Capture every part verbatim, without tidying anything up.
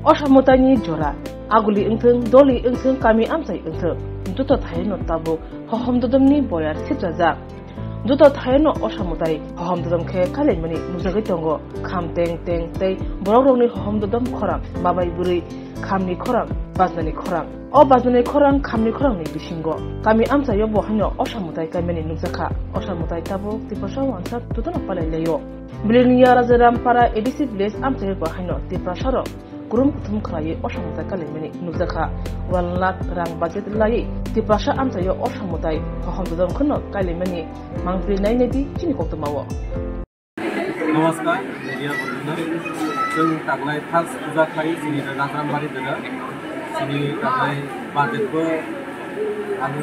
Osa mwtaini jora, aguli wngthung, doli wngthung, kami amchai wngthung, joto thaino tabuk hohom dodomni boyar sitrajak. Joto thaino osa mwtai hohom dodom khe kailaimani nukjagwi tongo. Kham teng teng tei borokrokni hohom dodom khorang, babai bwrwi, khamni khorang, bajnani khorang. O bajnani khorang, khamni khorangni bisingo kami amchaio bo haino osa mwtai kaimani nukjakha. Osa mwtai tabuk Tiprasa uansa jotono palai laio. Biliniya Rajaram Para A D C village amchaio bo haino Tiprasarok kurum kuthum khlaiwi osa mwtai kailaimani nukjakha. One lakh rang budget laiwi Tiprasa amchaio osa mwtai hohom dodom kheno kailaimani mangpili nainai di chini koktwmao. Namaskar, media bondhuna. Chwng taklai first puja khlai chini Rajaram Bari dera. Chini taklai budget bo ang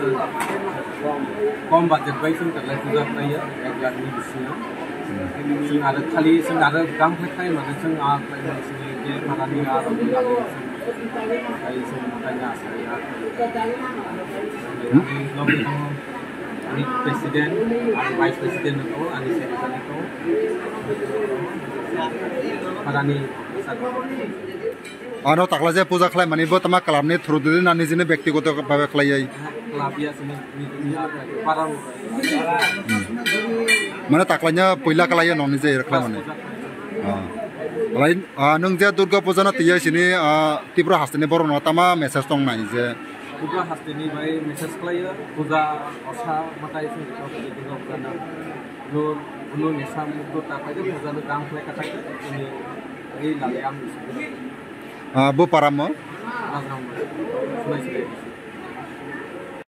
kom budget bai chwng taklai puja khlaiya, ek lakh ni bisingo. Chwng aro khali, chwng aro gam khlai khlai mane chwng a khlai mane chwng je parani aro khlai chwng khlai na asai a. Ani president, ani vice president ko, ani secretary ko. Parani Ano takla je puja khlai mani bo tama club ni through didi na nijini bektigoto bhabe khlai ai? Club ya sini, ni, ni, para. Mane taklaina puila khlai ya noni je khlai mani. Ah. Lai, ah, nung je Durga puja na tiya sini, ah, Tripura hasteni borok no tama message tong nai je. Durga hasteni bai message khlai ya, puja osa matai sini Durga puja na. Lo, lo nesa mukto ta pai de puja lo dam khlai katai de, ini, ini lali am. Ah, bo para mo? Asram, sunai sunai.